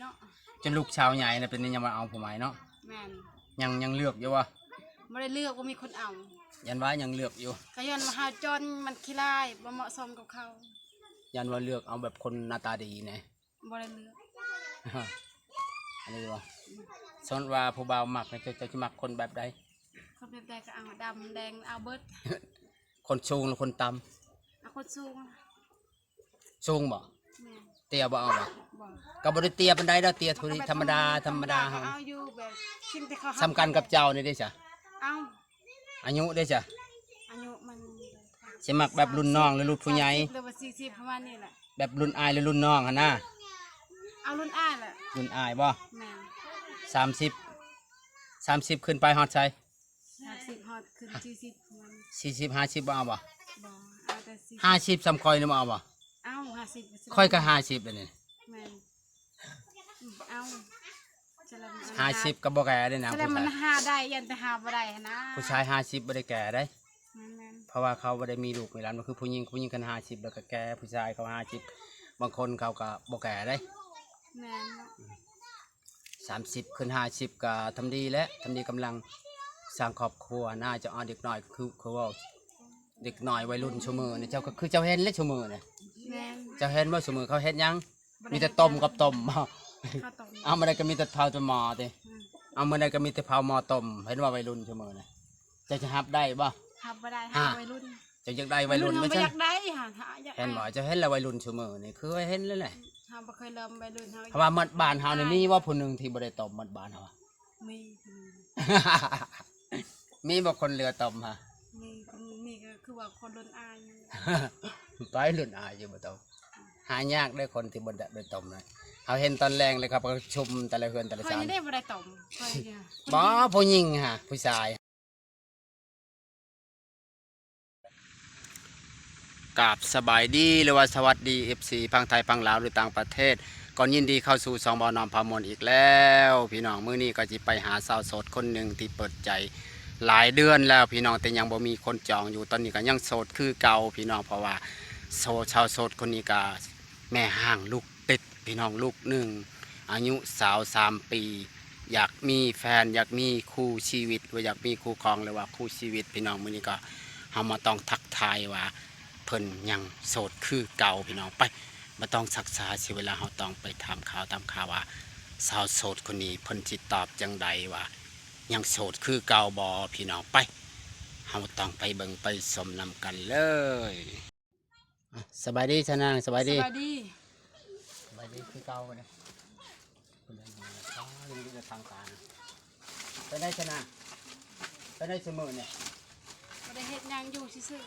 ເນາະ ຈົນລູກສາວໃຫຍ່ແລ້ວ ເປັນຫຍັງບໍ່ເອົາຜູ້ໃໝ່ເນາະ? ແມ່ນ. ຍັງ ຍັງເລືອກຢູ່ບໍ່? ບໍ່ໄດ້ເລືອກ ບໍ່ມີຄົນເອົາ. ຢ້ານວ່າຍັງເລືອກຢູ່. ກໍຍ້ອນວ່າເຮົາຈົນ ມັນຂີ້ລ້າຍ ບໍ່ເໝາະສົມກັບເຂົາ. ຢ້ານວ່າເລືອກເອົາແບບຄົນໜ້າຕາດີແດ່. ບໍ່ໄດ້ເລືອກ. ອັນນີ້ບໍ່? ອືມ. ສົມມຸດວ່າຜູ້ບ່າວມັກນີ້ ເຈົ້າ ເຈົ້າຊິມັກຄົນແບບໃດ? ຄົນແບບໃດກໍເອົາ ດຳແດງເອົາເບິດ. ຄົນສູງຫຼືຄົນຕ່ຳ? ເອົາຄົນສູງ. ສູງບໍ່? ແມ່ນ. ເຕ້ຍບໍ່ເອົາບໍ່? ບໍ່. ກໍບໍ່ໄດ້ເຕ້ຍປານໃດດອກ ເຕ້ຍທຸລິທຳມະດາ ທຳມະດາເຮົາ. ກໍເອົາຢູ່ແບບສິ່ງທີ່ເຂົາຮັກ ສ່ຳກັນກັບເຈົ້ານີ້ເດ້ຊະ? ເອົາ. ອາຍຸເດ້ຊະ? ອາຍຸມັນ ຊິມັກແບບລຸ້ນນ້ອງຫຼືລຸ້ນຜູ້ໃຫຍ່? ສາມສິບ ຫຼືວ່າສີ່ສິບ ປະມານນີ້ແຫຼະ. ແບບລຸ້ນອ້າຍຫຼືລຸ້ນນ້ອງຫັ້ນນະ? ເອົາລຸ້ນອ້າຍແຫຼະ. ລຸ້ນອ້າຍບໍ່? ແມ່ນ. ສາມສິບ ສາມສິບຂຶ້ນໄປຮອດໃສ? ຫ້າສິບຮອດຂຶ້ນສີ່ສິບປະມານ. ສີ່ສິບ ຫ້າສິບບໍ່ເອົາບໍ່? ບໍ່ ເອົາແຕ່ສີ່ສິບ. ຫ້າສິບສ່ຳຂ້ອຍນີ້ບໍ່ເອົາບໍ່? ເອົາ ຫ້າສິບ ຂ້ອຍກໍຫ້າສິບແລ້ວນີ້. ແມ່ນ. ອືມ ເອົາ. ຫ້າສິບກໍບໍ່ແກ່ເດ້ນາ. ແຕ່ມັນຫາໄດ້ ຢ້ານແຕ່ຫາບໍ່ໄດ້ຫັ້ນນະ. ຜູ້ຊາຍຫ້າສິບບໍ່ໄດ້ແກ່ເດ້. ແມ່ນໆ. ເພາະວ່າເຂົາບໍ່ໄດ້ມີລູກມີຫຼານ ບໍ່ຄືຜູ້ຍິງ. ຜູ້ຍິງຄັນຫ້າສິບແລ້ວກໍແກ່. ຜູ້ຊາຍເຂົາຫ້າສິບ ບາງຄົນເຂົາກໍບໍ່ແກ່ເດ້. ແມ່ນເນາະ. ສາມສິບຂຶ້ນຫ້າສິບກໍທຳດີແຫຼະ ທຳດີກຳລັງສ້າງຄອບຄົວນະ. ເຈົ້າເອົາເດັກນ້ອຍ ຄື ຄືເວົ້າ ເດັກນ້ອຍໄວລຸ້ນຊຸມື້ນີ້ ເຈົ້າກໍຄືເຈົ້າເຫັນແຫຼະຊຸມື້ນີ້. ແມ່ນ. ເຈົ້າເຫັນບໍ່ ຊຸມື້ເຂົາເຮັດຫຍັງ? ມີແຕ່ຕົ້ມກັບຕົ້ມ. ເອົາມື້ໃດກໍມີແຕ່ເຜົາແຕ່ໝໍ້ຕິ. ອືມ. ເອົາມື້ໃດກໍມີແຕ່ເຜົາໝໍ້ຕົ້ມ. ເຫັນວ່າໄວລຸ້ນຊຸມື້ນີ້ ເຈົ້າຈະຮັບໄດ້ບໍ່? ຮັບບໍ່ໄດ້ ຫາໄວລຸ້ນ. ເຈົ້າຢາກໄດ້ໄວລຸ້ນ ໄວລຸ້ນບໍ່ຢາກໄດ້ຫາ ຫາຢາກ ເຫັນບໍ່? ເຈົ້າເຫັນແລ້ວໄວລຸ້ນຊຸມື້ນີ້ ຄືເຫັນແລ້ວແຫຼະ. ເຮົາບໍ່ເຄີຍເລີ່ມໄວລຸ້ນເຮົາ. ເພາະວ່າໝົດບ້ານເຮົານີ້ມີບໍ່ຜູ້ໜຶ່ງທີ່ບໍ່ໄດ້ຕົ້ມ ໝົດບ້ານເຮົາ? ມີ ມີບໍ່ຄົນເຫຼືອຕົ້ມຫະ? ມີ ມີກໍຄືວ່າຄົນລຸ້ນອ້າຍ. ໄປລຸ້ນອ້າຍຢູ່ບໍ່ຕ້ອງ ຫາຍາກເດ້ຄົນທີ່ບໍ່ໄດ້ຕົ້ມນະ. ເຮົາເຫັນຕອນແລງເລີຍ ເຂົາປະຊຸມແຕ່ລະເຮືອນແຕ່ລະຊານ. ຂ້ອຍນີ້ບໍ່ໄດ້ຕົ້ມ ຂ້ອຍນີ້. ບໍ່ ຜູ້ຍິງຫະ ຜູ້ຊາຍ. ກາບສະບາຍດີ ຫຼືວ່າສະຫວັດດີ ເອັຟຊີ ຝັ່ງໄທ ຝັ່ງລາວ ຫຼືຕ່າງປະເທດ ກໍຍິນດີເຂົ້າສູ່ຊ່ອງບ່າວນ້ອມພາມ່ວນອີກແລ້ວ ພີ່ນ້ອງ. ມື້ນີ້ກໍຊິໄປຫາສາວໂສດຄົນໜຶ່ງທີ່ເປີດໃຈຫຼາຍເດືອນແລ້ວ ພີ່ນ້ອງ ແຕ່ຍັງບໍ່ມີຄົນຈອງຢູ່. ຕອນນີ້ກໍຍັງໂສດຄືເກົ່າ ພີ່ນ້ອງ ເພາະວ່າໂສດ ສາວໂສດຄົນນີ້ກໍແມ່ຮ້າງລູກຕິດ ພີ່ນ້ອງ ລູກໜຶ່ງ ອາຍຸຊາວສາມປີ ຢາກມີແຟນ ຢາກມີຄູ່ຊີວິດ ຫຼືວ່າຢາກມີຄູ່ຄອງ ຫຼືວ່າຄູ່ຊີວິດ ພີ່ນ້ອງ. ມື້ນີ້ກໍເຮົາມາຕ້ອງທັກທາຍວ່າເພິ່ນຍັງໂສດຄືເກົ່າ ພີ່ນ້ອງ. ໄປ ບໍ່ຕ້ອງຊັກຊ້າເສຍເວລາ ເຮົາຕ້ອງໄປຖາມຂ່າວ ຖາມຂ່າວວ່າສາວໂສດຄົນນີ້ເພິ່ນຊິຕອບຈັ່ງໃດ ວ່າຍັງໂສດຄືເກົ່າບໍ່ ພີ່ນ້ອງ. ໄປ ເຮົາຕ້ອງໄປເບິ່ງໄປຊົມນຳກັນເລີຍ. ອ່ະ ສະບາຍດີຊະນາງ ສະບາຍດີ ສະບາຍດີ ສະບາຍດີຄືເກົ່າເດ້. ເປັນໃດຊະນາງ ເປັນໃດຊຸມື້ນີ້? ບໍ່ໄດ້ເຮັດຫຍັງ ຢູ່ຊື່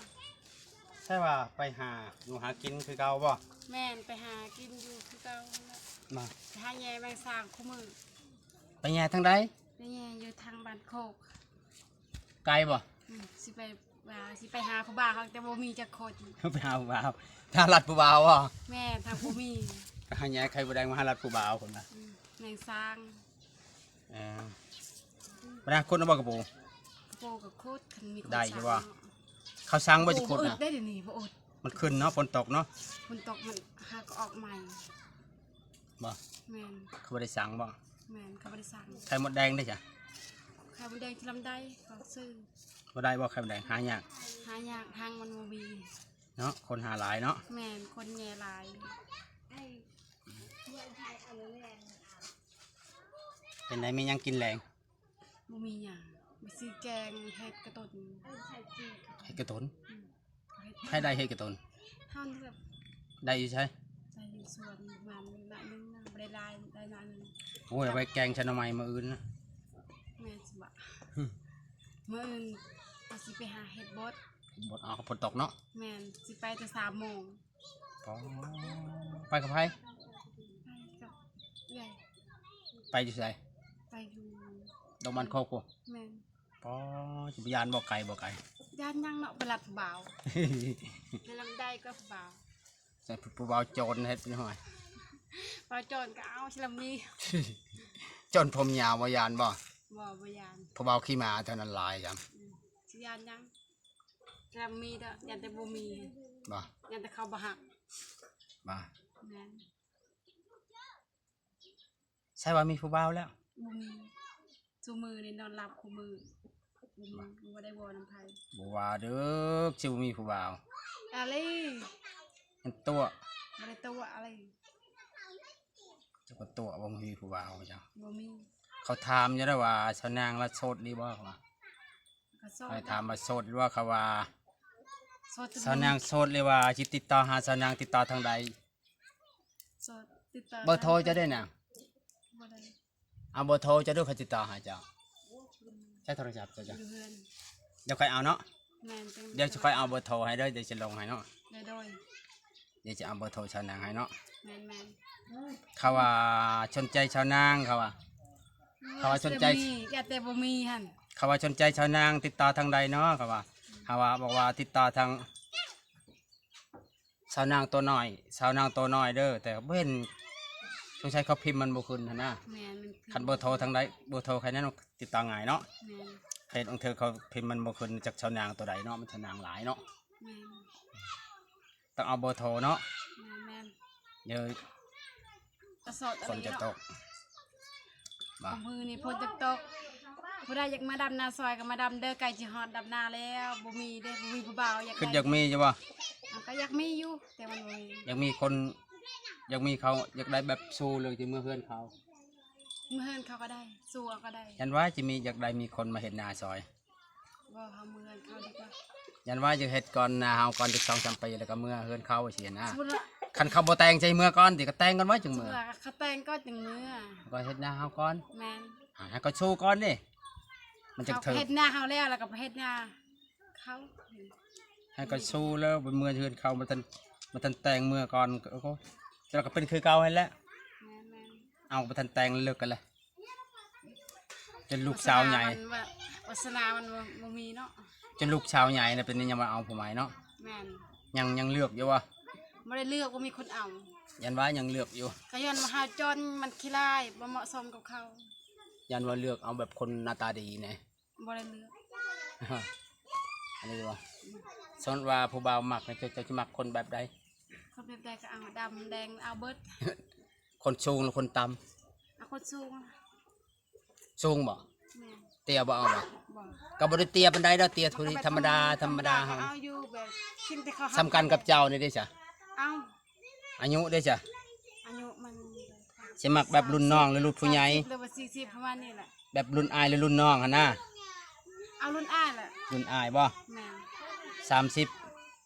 ໆ. ແຕ່ວ່າໄປຫາຢູ່ຫາກິນຄືເກົ່າບໍ່? ແມ່ນ ໄປຫາກິນຢູ່ຄືເກົ່າຫັ້ນແຫຼະ. ມາ ໄປຫາແຍ່ແມງສາບຄູ່ມື້. ໄປແຍ່ທາງໃດ? ໄປແຍ່ຢູ່ທາງບ້ານໂຄກ. ໄກບໍ່? ອືມ ຊິໄປວ່າຊິໄປຫາຜູ້ບ່າວ ຫາກແຕ່ບໍ່ມີຈັກຄົນ. ໄປຫາຜູ້ບ່າວ ທາງລັດຜູ້ບ່າວບໍ່? ແມ່ນ ທາງບໍ່ມີ. ໄປຫາແຍ່ໄຂ່ມົດແດງມາຫາລັດຜູ້ບ່າວພຸ້ນນະ. ອືມ ແມງສາບ. ເອີ ບໍ່ໄດ້ຂຸດນຳບໍ່ກະປູ? ກະປູກໍຂຸດ ຄັນມີຄົນໄດ້ຢູ່ບໍ່? ເຂົາສັ່ງບໍ່ຊິຂຸດນະ? ບໍ່ອຶດໄດ້ດຽວນີ້ ບໍ່ອຶດ. ມັນຂຶ້ນເນາະ ຝົນຕົກເນາະ. ຝົນຕົກມັນຫາກໍອອກໃໝ່. ບໍ່? ແມ່ນ. ເຂົາບໍ່ໄດ້ສັ່ງບໍ່? ແມ່ນ ເຂົາບໍ່ໄດ້ສັ່ງ. ໄຂ່ມົດແດງເດ້ຊະ? ໄຂ່ມົດແດງທີ່ລຳໄດ້ເຂົາຊື້. ບໍ່ໄດ້ບໍ່ໄຂ່ມົດແດງ? ຫາຍາກ ຫາຍາກ ທາງມັນບໍ່ມີເນາະ. ຄົນຫາຫຼາຍເນາະ. ແມ່ນ ຄົນແຍ່ຫຼາຍ. ເປັນໃດ ມີຫຍັງກິນແລງ? ບໍ່ມີຫຍັງ ໄປຊື້ແກງເຫັດກະຕົນ. ເຫັດກະຕົນ? ອືມ ໃຜໄດ້ເຫັດກະຕົນ? ເຮົານີ້ແຫຼະ. ໄດ້ຢູ່ໃສ? ໄດ້ຢູ່ສວນ ມາໜ້ອຍໜຶ່ງນະ ບໍ່ໄດ້ຫຼາຍ ໄດ້ໜ້ອຍໜຶ່ງ. ໂອ້ຍ ເອົາໄປແກງໃສ່ໜໍ່ໄມ້ມື້ອື່ນນະ. ແມ່ນຊິບະ. ມື້ອື່ນກໍຊິໄປຫາເຮັດບົດ. ບົດ ເອົາ ຝົນຕົກເນາະ. ແມ່ນ ຊິໄປແຕ່ສາມໂມງ. ອໍ ໄປກັບໃຜ? ໄປກັບເອື້ອຍ. ໄປຢູ່ໃສ? ໄປຢູ່ ດອງບ້ານໂຄກພຸ້ນ. ແມ່ນ. ອໍ ຊິບໍ່ຢ້ານບໍ່ ໄກບໍ່ໄກ? ຢ້ານຫຍັງເນາະ ໄປລັດຜູ້ບ່າວ. ໄປລຳໄດ້ກໍຜູ້ບ່າວ. ໃສ່ຜູ້ບ່າວໂຈນເຮັດເປັນຫ້ອຍ. ບ່າວໂຈນກໍເອົາຊິລຳນີ້. ໂຈນຜົມຍາວບໍ່ ຢ້ານບໍ່? ບໍ່ ບໍ່ຢ້ານ. ຜູ້ບ່າວຂີ້ໝາແຖວນັ້ນຫຼາຍຈັງ. ອືມ ຊິຢ້ານຫຍັງ? ຈະມີເດີ ຢ້ານແຕ່ບໍ່ມີ. ບໍ່? ຢ້ານແຕ່ເຂົາບໍ່ຮັກ. ບໍ່? ແມ່ນ. ໃຊ່ວ່າມີຜູ້ບ່າວແລ້ວ? ບໍ່ມີ. ຊຸມື້ນີ້ນອນຫຼັບຄູ່ມື້. ບໍ່ມີ ບໍ່ໄດ້ເວົ້ານຳໃຜ. ບໍ່ວ່າເດີ ຊິບໍ່ມີຜູ້ບ່າວ. ອາລີ ມັນຕົວະ. ບໍ່ໄດ້ຕົວະອາລີ. ເຈົ້າກໍຕົວະບໍ່ມີຜູ້ບ່າວເຈົ້າ. ບໍ່ມີ. ເຂົາຖາມຢູ່ໄດ໋ວ່າ ສາວນາງລະໂສດອີ່ຫຼີບໍ່? ເຂົາວ່າ ກໍໂສດ. ໃຫ້ຖາມວ່າໂສດຫຼືວ່າ ເຂົາວ່າ ໂສດ. ສາວນາງໂສດຫຼືວ່າ ຊິຕິດຕໍ່ຫາສາວນາງ ຕິດຕໍ່ທາງໃດ? ໂສດ. ຕິດຕໍ່ ເບີໂທເຈົ້າເດ້ນາງ? ບໍ່ໄດ້. ເອົາເບີໂທເຈົ້າດູ ຂ້ອຍຕິດຕໍ່ຫາເຈົ້າ. ໃຊ້ໂທລະສັບເຈົ້າ. ຢູ່ເຮືອນ. ດຽວຂ້ອຍເອົາເນາະ. ແມ່ນ. ດຽວຂ້ອຍເອົາເບີໂທໃຫ້ເດີ ດຽວຊິລົງໃຫ້ເນາະ. ໂດຍ. ດຽວຊິເອົາເບີໂທສາວນາງໃຫ້ເນາະ. ແມ່ນໆ. ເຂົາວ່າສົນໃຈສາວນາງ ເຂົາວ່າ ເຂົາວ່າສົນໃຈ ແຕ່ບໍ່ມີ ແຕ່ບໍ່ມີຫັ້ນ. ເຂົາວ່າສົນໃຈສາວນາງ ຕິດຕໍ່ທາງໃດເນາະ ເຂົາວ່າ. ເຮົາວ່າ ບອກວ່າຕິດຕໍ່ທາງ ສາວນາງໂຕນ້ອຍ ສາວນາງໂຕນ້ອຍເດີ ແຕ່ບໍ່ເຫັນ ສົງໄສເຂົາພິມມັນບໍ່ຂຶ້ນຫັ້ນນະ. ແມ່ນ. ຄັນເບີໂທທາງໃດ ເບີໂທໃຜແນ່ນອນ ຕິດຕໍ່ງ່າຍເນາະ. ແມ່ນ. ເພຈບາງເທື່ອເຂົາພິມມັນບໍ່ຂຶ້ນ ຈັກສາວນາງໂຕໃດເນາະ ມັນສາວນາງຫຼາຍເນາະ. ແມ່ນ. ຕ້ອງເອົາເບີໂທເນາະ. ແມ່ນໆ. ດຽວ ກໍໂສດ ຝົນຈະຕົກ. ບໍ່ ມື້ນີ້ຝົນຈະຕົກ. ຜູ້ໃດຢາກມາດຳນາຊອຍກໍມາດຳເດີ ໃກ້ຊິຮອດດຳນາແລ້ວ. ບໍ່ມີເດ້ ບໍ່ມີຜູ້ບ່າວຢາກ ຄິດຢາກມີຢູ່ບໍ່? ເອົາ ກໍຢາກມີຢູ່ ແຕ່ມັນບໍ່ມີ. ຢາກມີຄົນ ຢາກມີເຂົາ ຢາກໄດ້ແບບຊູ້ ຫຼືຊິເມືອເຮືອນເຂົາ? ເມືອເຮືອນເຂົາກໍໄດ້ ຊູ້ເອົາກໍໄດ້. ຢ້ານວ່າຊິມີ ຢາກໄດ້ມີຄົນມາເຮັດນາຊອຍ. ບໍ່ ເຮົາເມືອເຮືອນເຂົາດີກວ່າ. ຢ້ານວ່າຈະເຮັດກ່ອນນາເຮົາກ່ອນຈັກສອງສາມປີ ແລ້ວກໍເມືອເຮືອນເຂົາຊີ້ນະ. ຄັນເຂົາບໍ່ແຕ່ງ ຈະໃຫ້ເມືອກ່ອນຕິ? ກໍແຕ່ງກ່ອນໄວ້ຈຶ່ງເມືອ. ເຂົາແຕ່ງກ່ອນຈຶ່ງເມືອ. ກໍເຮັດນາເຮົາກ່ອນ. ແມ່ນ. ໃຫ້ເຂົາຊູ້ກ່ອນເດ້ ມັນຈະຖືກ. ເຮັດນາເຮົາແລ້ວ ແລ້ວກໍໄປເຮັດນາເຂົາ. ໃຫ້ເຂົາຊູ້ແລ້ວໄປເມືອເຮືອນເຂົາ. ບໍ່ທັນ ບໍ່ທັນແຕ່ງ ເມືອກ່ອນ. ໂອ້ໂຫ ແລ້ວກໍເປັນຄືເກົ່າຫັ້ນແຫຼະ. ແມ່ນໆ. ເອົາ ບໍ່ທັນແຕ່ງ ເລີກກັນແລ້ວ ຈົນລູກສາວໃຫຍ່. ວາສະໜາມັນ ວາສະໜາມັນບໍ່ ບໍ່ມີເນາະ. ຈົນລູກສາວໃຫຍ່ແລ້ວ ເປັນຫຍັງມາເອົາຜູ້ໃໝ່ເນາະ. ແມ່ນ. ຍັງ ຍັງເລືອກຢູ່ບໍ່? ບໍ່ໄດ້ເລືອກ ບໍ່ມີຄົນເອົາ. ຢ້ານວ່າຍັງເລືອກຢູ່. ກໍຍ້ອນວ່າເຮົາຈົນ ມັນຂີ້ລ້າຍ ບໍ່ເໝາະສົມກັບເຂົາ. ຢ້ານວ່າເລືອກເອົາແບບຄົນໜ້າຕາດີແດ່. ບໍ່ໄດ້ເລືອກ. ອັນນີ້ບໍ່? ອືມ. ສົມມຸດວ່າຜູ້ບ່າວມັກນີ້ ເຈົ້າ ເຈົ້າຊິມັກຄົນແບບໃດ? ຄົນແບບໃດກໍເອົາ ດຳແດງເອົາເບິດ. ຄົນສູງຫຼືຄົນຕ່ຳ? ເອົາຄົນສູງ. ສູງບໍ່? ແມ່ນ. ເຕ້ຍບໍ່ເອົາບໍ່? ບໍ່. ກໍບໍ່ໄດ້ເຕ້ຍປານໃດດອກ ເຕ້ຍທຸລິທຳມະດາ ທຳມະດາເຮົາ. ເອົາຢູ່ແບບ ສິ່ງທີ່ເຂົາຮັກ ສ່ຳກັນກັບເຈົ້ານີ້ເດ້ຊະ? ເອົາ. ອາຍຸເດ້ຊະ? ອາຍຸມັນ ຊິມັກແບບລຸ້ນນ້ອງ ຫຼືລຸ້ນຜູ້ໃຫຍ່? ສາມສິບ ຫຼືວ່າສີ່ສິບ ປະມານນີ້ແຫຼະ. ແບບລຸ້ນອ້າຍ ຫຼືລຸ້ນນ້ອງຫັ້ນນະ? ເອົາລຸ້ນອ້າຍແຫຼະ. ລຸ້ນອ້າຍບໍ່? ແມ່ນ. ສາມສິບ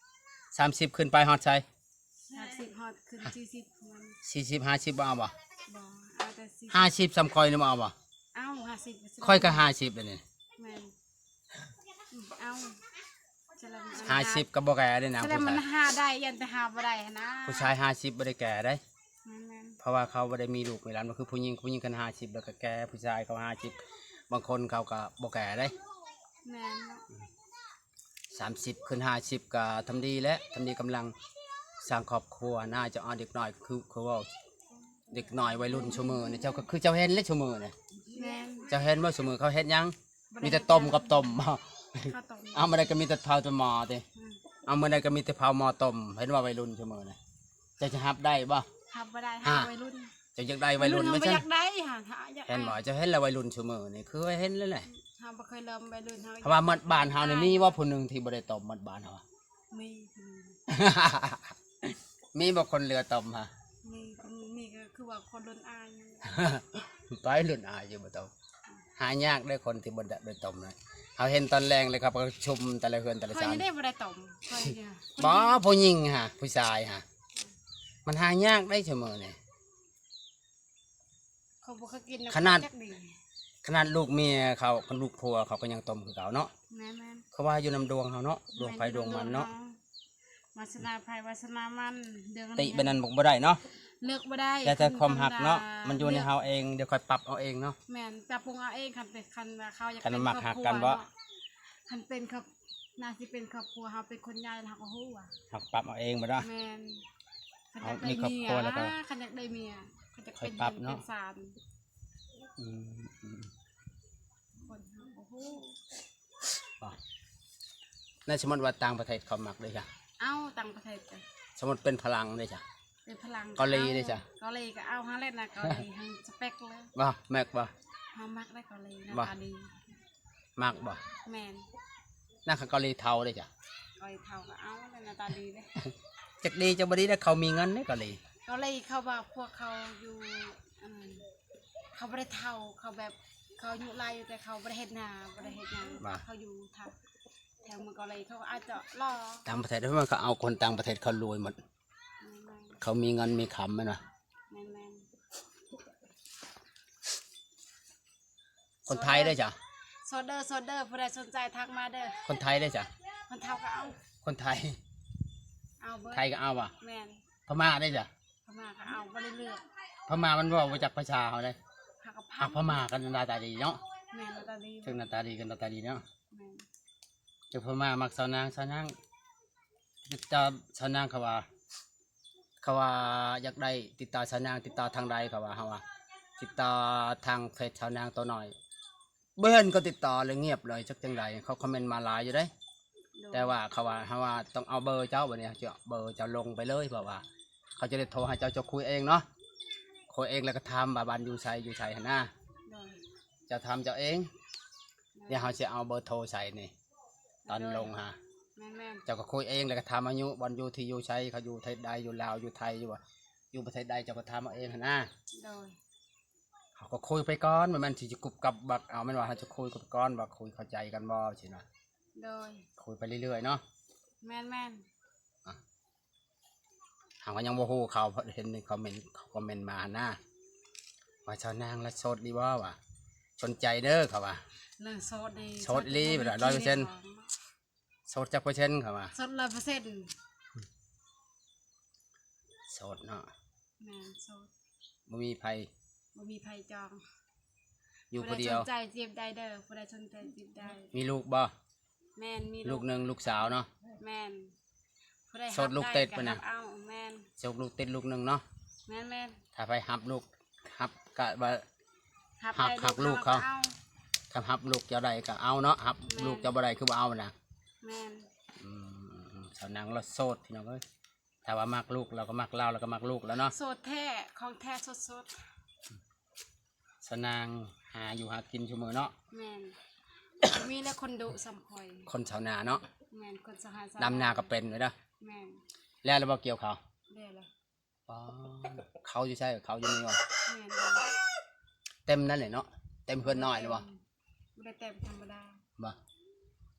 ສາມສິບຂຶ້ນໄປຮອດໃສ? ສາມສິບຮອດຂຶ້ນສີ່ສິບປະມານ. ສີ່ສິບ ຫ້າສິບບໍ່ເອົາບໍ່? ບໍ່ ເອົາແຕ່ສີ່ສິບ. ຫ້າສິບສ່ຳຂ້ອຍນີ້ບໍ່ເອົາບໍ່? ເອົາ ຫ້າສິບ ຂ້ອຍກໍຫ້າສິບແລ້ວນີ້. ແມ່ນ. ເອົາ ຫ້າສິບກໍບໍ່ແກ່ເດ້ນະ. ແຕ່ມັນຫາໄດ້ ຢ້ານແຕ່ຫາບໍ່ໄດ້ຫັ້ນນະ. ຜູ້ຊາຍຫ້າສິບບໍ່ໄດ້ແກ່ເດ້. ແມ່ນໆ. ເພາະວ່າເຂົາບໍ່ໄດ້ມີລູກມີຫຼານ ບໍ່ຄືຜູ້ຍິງ. ຜູ້ຍິງຄັນຫ້າສິບແລ້ວກໍແກ່ ຜູ້ຊາຍເຂົາຫ້າສິບ ບາງຄົນເຂົາກໍບໍ່ແກ່ເດ້. ແມ່ນເນາະ. ສາມສິບຂຶ້ນຫ້າສິບກໍທຳດີແຫຼະ ທຳດີກຳລັງສ້າງຄອບຄົວນະ. ເຈົ້າເອົາເດັກນ້ອຍ ຄື ຄືເວົ້າ ເດັກນ້ອຍໄວລຸ້ນຊຸມື້ນີ້ ເຈົ້າກໍຄືເຈົ້າເຫັນແຫຼະຊຸມື້ນີ້. ແມ່ນ. ເຈົ້າເຫັນບໍ່ຊຸມື້ເຂົາເຮັດຫຍັງ? ມີແຕ່ຕົ້ມກັບຕົ້ມ. ເອົາມື້ໃດກໍມີແຕ່ເຜົາແຕ່ໝໍ້ຕິ. ອືມ. ເອົາມື້ໃດກໍມີແຕ່ເຜົາໝໍ້ຕົ້ມ. ເຫັນວ່າໄວລຸ້ນຊຸມື້ນີ້ ເຈົ້າຈະຮັບໄດ້ບໍ່? ຮັບບໍ່ໄດ້. ຫາ ຫາໄວລຸ້ນ. ເຈົ້າຢາກໄດ້ໄວລຸ້ນ ໄວລຸ້ນ ມັນ ບໍ່ຢາກໄດ້ຫາ ຢາກ ເຫັນບໍ່? ເຈົ້າເຫັນແລ້ວໄວລຸ້ນຊຸມື້ນີ້ ຄືເຫັນແລ້ວແຫຼະ. ເຮົາບໍ່ເຄີຍເລີ່ມໄວລຸ້ນ ເຮົາ ເພາະວ່າໝົດບ້ານເຮົານີ້ ມີບໍ່ຜູ້ໜຶ່ງທີ່ບໍ່ໄດ້ຕົ້ມໝົດບ້ານເຮົາ? ມີ ມີ. ມີບໍ່ຄົນເຫຼືອຕົ້ມຫະ? ມີ ມີກໍຄືວ່າຄົນລຸ້ນອ້າຍ. ໄປລຸ້ນອ້າຍຢູ່ບໍ່ຕົ້ມ. ຫາຍາກເດ້ຄົນທີ່ບໍ່ໄດ້ ໄດ້ຕົ້ມນະ. ເຮົາເຫັນຕອນແລງເລີຍ ເຂົາປະຊຸມແຕ່ລະເຮືອນແຕ່ລະຊານ. ຂ້ອຍນີ້ບໍ່ໄດ້ຕົ້ມ. ຂ້ອຍນີ້ ບໍ່ ຜູ້ຍິງຫະ ຜູ້ຊາຍຫະ ມັນຫາຍາກໄດ໋ຊຸມື້ນີ້. ເຂົາບໍ່ເຄີຍກິນນຳ ຂະໜາດ ຈັກດີ ຂະໜາດລູກເມຍເຂົາ ກັບລູກຜົວເຂົາກໍຍັງຕົ້ມຄືເກົ່າເນາະ. ແມ່ນໆ. ເຂົາວ່າຢູ່ນຳດວງເຮົາເນາະ ດວງໃຜດວງມັນເນາະ. ວາສະໜາໃຜວາສະໜາມັນ. ຕິແບບນັ້ນບໍ່ໄດ້ເນາະ. ເລືອກບໍ່ໄດ້. ແຕ່ ແຕ່ຄວາມຮັກເນາະ ມັນຢູ່ໃນເຮົາເອງ. ດຽວຄ່ອຍປັບເອົາເອງເນາະ. ແມ່ນ. ປັບປຸງເອົາເອງ. ຄັນເປັນ ຄັນວ່າເຂົາຢາກ ຄັນມັກຮັກກັນບໍ່? ຄັນເປັນຄອບ ໜ້າຊິເປັນຄອບຄົວ ເຮົາເປັນຄົນໃຫຍ່ ເຮົາກໍຮູ້ວ່າ ເຮົາປັບເອົາເອງບໍ່ເນາະ. ແມ່ນ. ຄັນຢາກໄດ້ເມຍ ເຮົາມີຄອບຄົວແລ້ວກໍ ຄັນຢາກໄດ້ເມຍ ຄັນຢາກເປັນເຮືອນເປັນຊານ. ອືມ ອືມ. ຄົນເຮົາ ໂອ້ໂຫ ໃນສົມມຸດວ່າຕ່າງປະເທດເຂົາມັກເດ້ຊະ? ເອົ້າ ຕ່າງປະເທດກະ ສົມມຸດເປັນຝຣັ່ງເດ້ຊະ? ເ ປັນຝຣັ່ງ ເກົາຫຼີເດ້ຊະ? ເກົາຫຼີກໍເອົາຫັ້ນແຫຼະນະ ເກົາຫຼີຫັ້ນສະເປັກເລີຍ. ບໍ່ ມັກບໍ່? ເຮົາມັກໄດ໋ເກົາຫຼີ ໜ້າຕາດີ. ມັກບໍ່? ແມ່ນ. ນະ ຄັນເກົາຫຼີເຖົ້າເດ້ຊະ? ເກົາຫຼີເຖົ້າກໍເອົາແຫຼະ ໜ້າຕາດີເດ້. ຈັກດີຈັກບໍ່ດີເດ້ ເຂົາມີເງິນເດ້ເກົາຫຼີ. ເກົາຫຼີເຂົາວ່າພວກເຂົາຢູ່ ອັນ ເຂົາບໍ່ໄດ້ເຖົ້າ ເຂົາແບບ ເຂົາອາຍຸຫຼາຍຢູ່ ແຕ່ເຂົາບໍ່ໄດ້ເຮັດນາ ບໍ່ໄດ້ເຮັດຫຍັງ. ວ່າ ເຂົາຢູ່ທາງ ແຖວເມືອງເກົາຫຼີ ເຂົາກໍອາດຈະຫຼໍ່. ຕ່າງປະເທດ ເພາະວ່າເຂົາເອົາຄົນຕ່າງປະເທດ ເຂົາລວຍໝົດ. ແມ່ນໆ ເຂົາມີເງິນມີຄຳແມ່ນບໍ່? ແມ່ນໆ. ຄົນໄທເດ້ຊະ? ໂສດເດີ ໂສດເດີ ຜູ້ໃດສົນໃຈທັກມາເດີ. ຄົນໄທເດ້ຊະ? ຄົນເຖົ້າກໍເອົາ. ຄົນໄທ ເອົາເບີດ. ໄທກໍເອົາຫວາ? ແມ່ນ. ພະມ້າເດ້ຊະ? ພະມ້າກໍເອົາ ບໍ່ໄດ້ເລືອກ. ພະມ້າມັນເວົ້າບໍ່ຈັກພາສາເຮົາເດ້. ຫາກພະມ້າກໍໜ້າຕາດີເນາະ. ແມ່ນ ໜ້າຕາດີ. ເຖິງໜ້າຕາດີກໍໜ້າຕາດີເນາະ. ແມ່ນ. ເຈົ້າພະມ້າມັກສາວນາງ ສາວນາງ ຕິດຕໍ່ສາວນາງ ເຂົາວ່າ ເຂົາວ່າຢາກໄດ້ ຕິດຕໍ່ສາວນາງ ຕິດຕໍ່ທາງໃດ ເຂົາວ່າ ເຮົາວ່າ ຕິດຕໍ່ທາງເຟສສາວນາງໂຕນ້ອຍ. ບໍ່ເຫັນເຂົາຕິດຕໍ່ເລີຍ ງຽບເລີຍ ຈັກຈັ່ງໃດ. ເຂົາຄອມເມັນມາຫຼາຍຢູ່ເດ້. ໂດຍ. ແຕ່ວ່າເຂົາວ່າ ເຮົາວ່າຕ້ອງເອົາເບີເຈົ້າ ບັດນີ້ເຮົາຈະເອົາເບີເຈົ້າລົງໄປເລີຍ ເພາະວ່າເຂົາຈະໄດ້ໂທຫາເຈົ້າ ເຈົ້າຄຸຍເອງເນາະ. ຄຸຍເອງແລ້ວກໍຖາມວ່າບ້ານຢູ່ໃສ ຢູ່ໃສຫັ້ນນະ. ໂດຍ. ເຈົ້າຖາມເຈົ້າເອງ. ໂດຍ. ດຽວເຮົາຊິເອົາເບີໂທໃສ່ນີ້ ຕອນລົງຫາ. ໂດຍ. ແມ່ນໆ. ເຈົ້າກໍຄຸຍເອງ ແລ້ວກໍຖາມອາຍຸ ບ່ອນຢູ່ ທີ່ຢູ່ໃສ ເຂົາຢູ່ໄທໃດ ຢູ່ລາວ ຢູ່ໄທ ຢູ່ ຢູ່ປະເທດໃດ ເຈົ້າກໍຖາມເອົາເອງຫັ້ນນະ. ໂດຍ. ເຮົາກໍຄຸຍໄປກ່ອນ ບໍ່ແມ່ນຊິຈະກຸບກັບບັກເອົາ ແມ່ນວ່າເຮົາຈະຄຸຍກັບກ່ອນວ່າຄຸຍເຂົ້າໃຈກັນບໍ່ ຊີ້ນະ. ໂດຍ. ຄຸຍໄປເລື້ອຍໆເນາະ. ແມ່ນໆ. ອ່ະ ເຮົາກໍຍັງບໍ່ຮູ້ ເຂົາເຫັນໃນຄອມເມັນ ເຂົາຄອມເມັນມາຫັ້ນນະ ວ່າສາວນາງລະໂສດອີ່ບໍ່ວ່າ ສົນໃຈເດີ ເຂົາວ່າ. ເລື່ອງໂສດນີ້ ໂສດອີ່ຫຼີ ໂສດບໍ່ມີ ຮ້ອຍເປີເຊັນ ໂສດຈັກເປີເຊັນ ເຂົາວ່າ. ໂສດຮ້ອຍເປີເຊັນ. ໂສດເນາະ. ແມ່ນ ໂສດ ບໍ່ມີໃຜ ບໍ່ມີໃຜຈອງ. ຢູ່ຜູ້ດຽວ. ຜູ້ໃດສົນໃຈຈີບໄດ້ເດີ ຜູ້ໃດສົນໃຈຈີບໄດ້. ມີລູກບໍ່? ແມ່ນ ມີລູກ ລູກໜຶ່ງ ລູກສາວເນາະ. ແມ່ນ. ຜູ້ໃດ ໂສດລູກຕິດ ຮັບໄດ້ກໍຮັບເອົາ. ແມ່ນ. ໂສດລູກຕິດລູກໜຶ່ງເນາະ. ແມ່ນໆ. ຖ້າໃຜຮັບລູກ ຮັບກະວ່າ ຮັບ ຮັກລູກເຂົາ ເອົາ ຄັນຮັບລູກເຈົ້າໄດ້ກໍເອົາເນາະ ຮັບ ແມ່ນ ລູກເຈົ້າບໍ່ໄດ້ຄືບໍ່ເອົານະ. ແມ່ນ. ອືມ ສາວນາງລາວໂສດ ພີ່ນ້ອງເອີຍ. ຖ້າວ່າມັກລູກ ລາວກໍມັກລາວ ລາວກໍມັກລູກລາວເນາະ. ໂສດແທ້ ຂອງແທ້ສົດໆ. ສາວນາງຫາຢູ່ຫາກິນຊຸມື້ເນາະ. ແມ່ນ. ບໍ່ມີແລ້ວຄົນດຸສ່ຳຂ້ອຍ ຄົນຊາວນາເນາະ. ແມ່ນ ຄົນຊາວໄຮ່ຊາວນາ ດຳນາກໍເປັນເລີຍເດີ. ແມ່ນ. ແລ້ວລະບໍ່ກ່ຽວເຂົ້າ? ແລ້ວລະ. ປາດ ເຂົ້າຢູ່ໃສ? ເຂົ້າຢູ່ນີ້ຫວາ? ແມ່ນ. ເຕັມນັ້ນແຫຼະເນາະ ເຕັມເຮືອນນ້ອຍນີ້ບໍ່? ບໍ່ໄດ້ເຕັມ ທຳມະດາ. ບໍ່?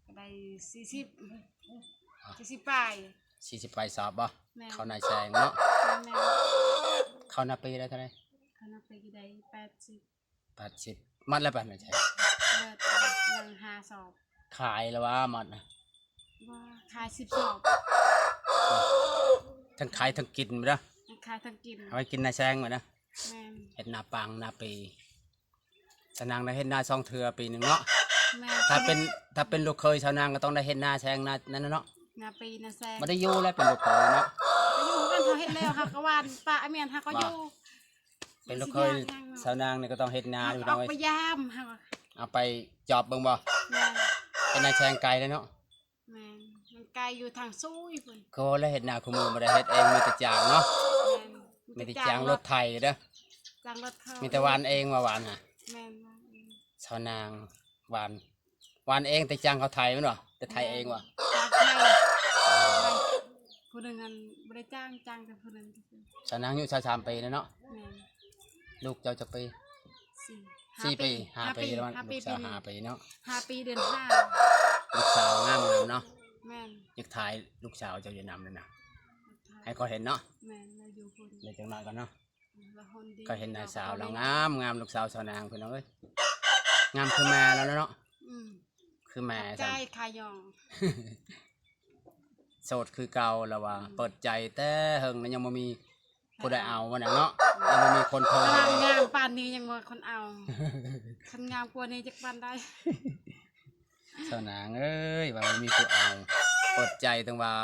ກໍໄດ້ສີ່ສິບ ອ່ະ ສີ່ສິບປາຍ ສີ່ສິບປາຍສອບບໍ່? ແມ່ນ. ເຂົ້ານາແຊງເນາະ. ແມ່ນໆ. ເຂົ້ານາປີໄດ້ເທົ່າໃດ? ເຂົ້ານາປີໄດ້ແປດສິບ ແປດສິບ. ມັດລະປານໃດ? ເບິດ ຍັງຫ້າສອບ. ຂາຍລະຫວາມັດນະ? ບໍ່ ຂາຍສິບສອບ. ທັງຂາຍທັງກິນເດີ. ທັງຂາຍທັງກິນ ເອົາໄວ້ກິນນາແຊງເດີ. ແມ່ນ. ເຮັດນາປັງນາປີ. ສາວນາງໄດ້ເຮັດນາສອງເທື່ອປີໜຶ່ງເນາະ. ແມ່ນ. ຖ້າເປັນ ຖ້າເປັນລູກເຂີຍສາວນາງກໍຕ້ອງໄດ້ເຮັດນາແຊງນານັ້ນເນາະ. ນາປີນາແຊງ. ບໍ່ໄດ້ຢູ່ແລ້ວເປັນລູກເຂີຍເນາະ. ຢູ່ນຳກັນ ເຮົາເຮັດແລ້ວເຮົາກໍຫວ່ານປະ ແມ່ນ ເຮົາກໍຢູ່. ເປັນລູກເຂີຍສາວນາງນີ້ກໍຕ້ອງເຮັດນາ ເຮົາກໍອອກໄປຢາມ ເຮົາ ເອົາໄປຈອບເບິ່ງບໍ່? ແມ່ນ. ເຮັດນາແຊງໄກເລີຍເນາະ. ແມ່ນ. ມັນໄກຢູ່ທາງຊຸຍພຸ້ນ. ກໍລະເຮັດນາຄູ່ມື້ບໍ່ໄດ້ເຮັດເອງ ມີແຕ່ຈ້າງເນາະ. ແມ່ນ. ມີແຕ່ຈ້າງລົດໄຖເດີ. ຈ້າງລົດເຂົາ. ມີແຕ່ຫວ່ານເອງ ວ່າຫວ່ານຫະ. ແມ່ນ. ສາວນາງຫວ່ານ ຫວ່ານເອງ ແຕ່ຈ້າງເຂົາໄຖແມ່ນບໍ່? ແຕ່ໄຖເອງບໍ່? ຈ້າງໄຖ. ຜູ້ໜຶ່ງຫັ້ນບໍ່ໄດ້ຈ້າງ ຈ້າງແຕ່ຜູ້ໜຶ່ງ. ສາວນາງອາຍຸຊາວສາມປີແລ້ວເນາະ. ແມ່ນ. ລູກເຈົ້າຈັກປີ? ສີ່ ຫ້າປີ ຫ້າປີ ຫ້າປີແລ້ວ. ລູກສາວຫ້າປີເນາະ. ຫ້າປີ ເດືອນຫ້າ. ລູກສາວງາມໆເນາະ. ແມ່ນ. ຢາກຖ່າຍລູກສາວເຈົ້າຢູ່ນຳນີ້ນະ ໃຫ້ຂ້ອຍເຫັນເນາະ. ແມ່ນ. ລາວຢູ່ພຸ້ນ ເດີ ຈັກໜ້ອຍກ່ອນເນາະ. ອືມ ລາວຫຸ່ນດີ ຂ້ອຍເຫັນໜ້າສາວລາວງາມໆ ລູກສາວສາວນາງ ພີ່ນ້ອງເອີຍ. ງາມຄືແມ່ລາວເນາະ. ອືມ ຄືແມ່. ຂອບໃຈ ຂາຍອງ. ໂສດຄືເກົ່າລາວວ່າ. ອືມ ເປີດໃຈແຕ່ເຫິງນະ ຍັງບໍ່ມີຜູ້ໃດເອົາວ່ານະເນາະ. ອືມ ຍັງບໍ່ມີຄົນໂທຫາ. ງາມປານນີ້ຍັງບໍ່ຄົນເອົາ. ຄັນງາມກວ່ານີ້ຈັກປານໃດ. ສາວນາງເອີຍ ວ່າບໍ່ມີຜູ້ເອົາ ເປີດໃຈຕັ້ງວ່າ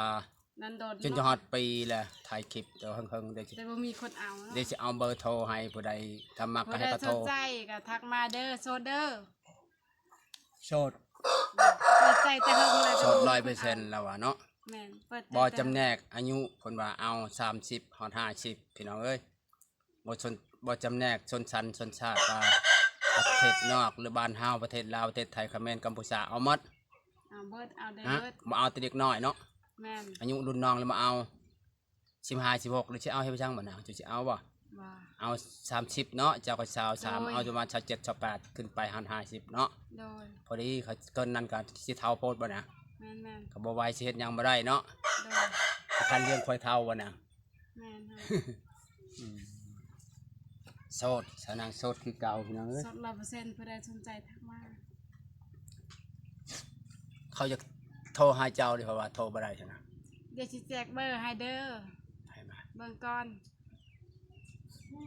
ດົນໆ ຈົນຈະຮອດປີແລ້ວ ຖ່າຍຄລິບແຕ່ເຫິງໆ ດຽວຊິ ແຕ່ບໍ່ມີຄົນເອົາເນາະ. ດຽວຊິເອົາເບີໂທໃຫ້ ຜູ້ໃດຖ້າມັກກໍໃຫ້ເຂົາໂທ. ຜູ້ໃດສົນໃຈກໍທັກມາເດີ ໂສດເດີ. ໂສດ ເປີດໃຈແຕ່ເຫິງແລ້ວ ໂສດຮ້ອຍເປີເຊັນແລ້ວວ່າເນາະ. ແມ່ນ ເປີດໃຈ ບໍ່ຈຳແນກອາຍຸ ເພິ່ນວ່າເອົາສາມສິບຮອດຫ້າສິບ ພີ່ນ້ອງເອີຍ. ບໍ່ຊົນ ບໍ່ຈຳແນກຊົນຊັ້ນຊົນຊາດ ວ່າປະເທດນອກ ຫຼືບ້ານເຮົາ ປະເທດລາວ ປະເທດໄທ ຂະແມນ ກຳປູຊາ ເອົາໝົດ. ເອົາເບິດ ເອົາໄດ້ ຮະ? ເບິດ ບໍ່ເອົາແຕ່ເດັກນ້ອຍເນາະ. ແມ່ນ ອາຍຸລຸ້ນນ້ອງລະມາເອົາ ສິບຫ້າ ສິບຫົກ ຫຼືຊິເອົາເຮັດໄປຫຍັງບັດນະ? ເຈົ້າຊິເອົາບໍ່? ບໍ່ ເອົາສາມສິບເນາະ ເຈົ້າກໍຊາວສາມ ໂດຍ ເອົາປະມານຊາວເຈັດ ຊາວແປດ ຂຶ້ນໄປຮອດຫ້າສິບເນາະ. ໂດຍ ພໍດີເຂົາເກີນນັ້ນກໍຊິເຖົ້າໂພດບັດນະ. ແມ່ນໆ ກໍບໍ່ໄຫວ ຊິເຮັດຫຍັງບໍ່ໄດ້ເນາະ. ໂດຍ ຄັນລ້ຽງຄວາຍເຖົ້າບັດນະ. ແມ່ນ ອືມ ໂສດ ສາວນາງໂສດຄືເກົ່າ ພີ່ນ້ອງເອີຍ ໂສດຮ້ອຍເປີເຊັນ ຜູ້ໃດສົນໃຈທັກມາ. ເຂົາຢາກໂທຫາເຈົ້າເດ ເພາະວ່າໂທບໍ່ໄດ້ຊັ້ນນະ. ດຽວຊິແຈກເບີໃຫ້ເດີ ໃຫ້ມາ ເບິ່ງກ່ອນ.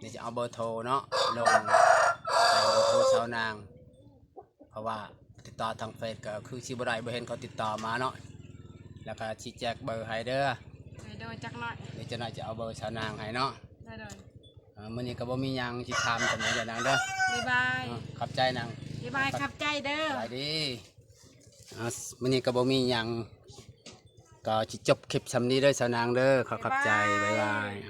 ດຽວຊິເອົາເບີໂທເນາະ ລົງໃສ່ເບີໂທສາວນາງ ເພາະວ່າຕິດຕໍ່ທາງເຟສກໍຄືຊິບໍ່ໄດ້ ບໍ່ເຫັນເຂົາຕິດຕໍ່ມາເນາະ. ແລ້ວກໍຊິແຈກເບີໃຫ້ເດີ. ໂດຍໆ ຈັກໜ້ອຍ ດຽວຈັກໜ້ອຍຈະເອົາເບີສາວນາງໃຫ້ເນາະ. ໂດຍໆ ເອີ ມື້ນີ້ກໍບໍ່ມີຫຍັງຊິຖາມປານໃດເດີນາງເດີ. ບາຍບາຍ ເອີ ຂອບໃຈນາງ. ບາຍບາຍ ຂອບ ຂອບໃຈເດີ. ສະບາຍດີ. ອ່າ ມື້ນີ້ກໍບໍ່ມີຫຍັງ ກໍຊິຈົບຄລິບສ່ຳນີ້ເດີສາວນາງເດີ. ຂໍຂອບໃຈ ບາຍບາຍ ບາຍບາຍ.